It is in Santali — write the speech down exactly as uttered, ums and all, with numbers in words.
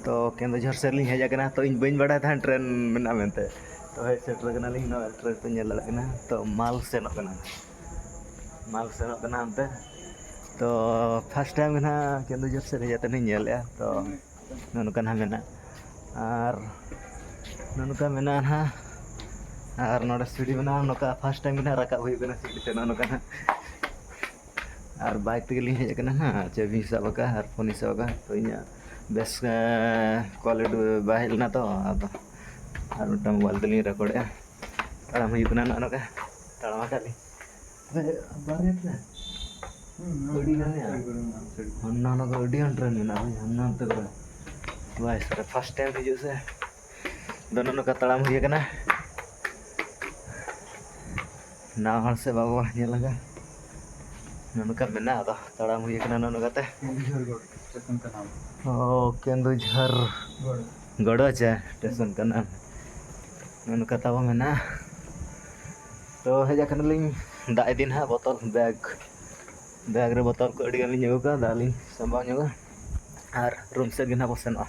ᱛᱚ ᱠᱮᱸᱫᱩᱡᱷᱚᱨ ᱥᱮᱫ ᱞᱤᱧ ᱦᱮᱡ ᱟᱠᱟᱱᱟ, ᱛᱚ ᱤᱧ ᱵᱟᱹᱧ ᱵᱟᱲᱟᱭ ᱛᱟᱦᱮᱸᱫ ᱴᱨᱮᱱ ᱢᱮᱱᱟᱜᱼᱟ ᱢᱮᱱᱛᱮ᱾ ᱛᱚ ᱦᱮᱡ ᱥᱮᱴᱮᱨ ᱟᱠᱟᱱᱟᱞᱤᱧ, ᱱᱚᱣᱟ ᱴᱨᱮᱱ ᱯᱮ ᱧᱮᱞ ᱫᱟᱲᱮᱭᱟᱜ ᱠᱟᱱᱟ, ᱛᱚ ᱢᱟᱞ ᱥᱮᱱᱚᱜ ᱠᱟᱱᱟ, ᱢᱟᱞ ᱥᱮᱱᱚᱜ ᱠᱟᱱᱟ ᱦᱟᱱᱛᱮ᱾ ᱛᱚ ᱯᱷᱟᱥᱴ ᱴᱟᱭᱤᱢ ᱜᱮ ᱱᱟᱦᱟᱜ ᱠᱮᱸᱫᱩᱡᱷᱚᱨ ᱥᱮᱫ ᱦᱮᱡ ᱠᱟᱛᱮ ᱞᱤᱧ ᱧᱮᱞᱮᱫᱼᱟ᱾ ᱛᱚ ᱱᱚᱜᱼᱚ ᱱᱚᱝᱠᱟ ᱱᱟᱦᱟᱜ ᱢᱮᱱᱟᱜᱼᱟ, ᱟᱨ ᱱᱚᱜᱼᱚ ᱱᱚᱝᱠᱟ ᱢᱮᱱᱟᱜᱼᱟ ᱱᱟᱦᱟᱜ᱾ ᱟᱨ ᱱᱚᱰᱮ ᱥᱤᱲᱤ ᱢᱮᱱᱟᱜᱼᱟ, ᱱᱚᱝᱠᱟ ᱯᱷᱟᱥᱴ ᱴᱟᱭᱤᱢ ᱜᱮ ᱱᱟᱦᱟᱜ ᱨᱟᱠᱟᱵ ᱦᱩᱭᱩᱜ ᱠᱟᱱᱟ ᱥᱤᱲᱤ ᱛᱮ, ᱱᱚᱜᱼᱚ ᱱᱚᱝᱠᱟ ᱱᱟᱦᱟᱜ᱾ ᱟᱨ ᱵᱟᱭᱤᱠ ᱛᱮᱜᱮ ᱞᱤᱧ ᱦᱮᱡ ᱟᱠᱟᱱᱟ ᱱᱟᱦᱟᱜ, ᱪᱟᱹᱵᱤᱧ ᱥᱟᱵ ᱟᱠᱟᱫᱼᱟ ᱟᱨ ᱯᱷᱳᱱᱤᱧ ᱥᱟᱵ ᱟᱠᱟᱫᱼᱟ᱾ ᱛᱚ ᱤᱧᱟᱹᱜ ᱵᱮᱥ ᱠᱚᱣᱟᱞᱤᱴᱤ ᱵᱟᱭ ᱦᱮᱡ ᱞᱮᱱᱟ, ᱛᱚ ᱟᱫᱚ ᱟᱨ ᱢᱤᱫᱴᱟᱝ ᱢᱳᱵᱟᱭᱤᱞ ᱛᱮᱞᱤᱧ ᱨᱮᱠᱚᱨᱰᱮᱫᱼᱟ᱾ ᱛᱟᱲᱟᱢ ᱦᱩᱭᱩᱜ ᱠᱟᱱᱟ ᱱᱚᱜᱼᱚ ᱱᱚᱝᱠᱟ, ᱛᱟᱲᱟᱢ ᱟᱠᱟᱫ ᱞᱤᱧ᱾ ᱵᱟᱨᱭᱟ ᱛᱮ? ᱟᱹᱰᱤ ᱜᱟᱱ ᱜᱮ᱾ ᱦᱟᱱᱟ ᱱᱚᱝᱠᱟ ᱟᱹᱰᱤ ᱜᱟᱱ ᱴᱨᱮᱱ ᱢᱮᱱᱟᱜᱼᱟ, ᱦᱳᱭ, ᱦᱟᱱᱟ ᱱᱚᱛᱮ ᱠᱚᱨᱮ᱾ ᱵᱟᱭ ᱥᱟᱨᱟ ᱯᱷᱟᱥᱴ ᱴᱟᱭᱤᱢ ᱦᱤᱡᱩᱜ ᱥᱮ᱾ ᱟᱫᱚ ᱱᱚᱜᱼᱚ ᱱᱚᱝᱠᱟ ᱛᱟᱲᱟᱢ ᱦᱩᱭ ᱟᱠᱟᱱᱟ᱾ ᱱᱟᱣᱟ ᱦᱚᱲ ᱥᱮ ᱵᱟᱵᱟ ᱧᱮᱞ ᱞᱟᱜᱟ᱾ ᱱᱚᱜᱼᱚ ᱱᱚᱝᱠᱟ ᱢᱮᱱᱟᱜᱼᱟ, ᱟᱫᱚ ᱛᱟᱲᱟᱢ ᱦᱩᱭ ᱟᱠᱟᱱᱟ ᱱᱚᱜᱼᱚ ᱱᱚᱝᱠᱟ ᱛᱮ᱾ ᱠᱮᱸᱫᱩᱡᱷᱚᱨ ᱜᱚᱲ ᱥᱴᱮᱥᱚᱱ ᱠᱟᱱᱟ᱾ ᱚ, ᱠᱮᱸᱫᱩᱡᱷᱚᱨ ᱜᱚᱲ᱾ ᱜᱚᱲ ᱪᱮ ᱥᱴᱮᱥᱚᱱ ᱠᱟᱱᱟ᱾ ᱱᱚᱜᱼᱚ ᱱᱚᱝᱠᱟ ᱛᱟᱵᱚ ᱢᱮᱱᱟᱜᱼᱟ᱾ ᱛᱚ ᱦᱮᱡ ᱟᱠᱟᱱᱟᱞᱤᱧ ᱫᱟᱜ ᱤᱫᱤ ᱱᱟᱦᱟᱜ ᱵᱚᱛᱚᱞ, ᱵᱮᱜᱽ, ᱵᱮᱜᱽ ᱨᱮ ᱵᱚᱛᱚᱞ ᱠᱚ ᱟᱹᱰᱤ ᱜᱟᱱ ᱞᱤᱧ ᱟᱹᱜᱩ ᱠᱟᱜᱼᱟ, ᱫᱟᱜ ᱞᱤᱧ ᱥᱟᱢᱵᱟᱣ ᱧᱚᱜᱟ ᱟᱨ ᱨᱩᱢ ᱥᱮᱫ ᱜᱮ ᱱᱟᱦᱟᱜ ᱵᱚ ᱥᱮᱱᱚᱜᱼᱟ᱾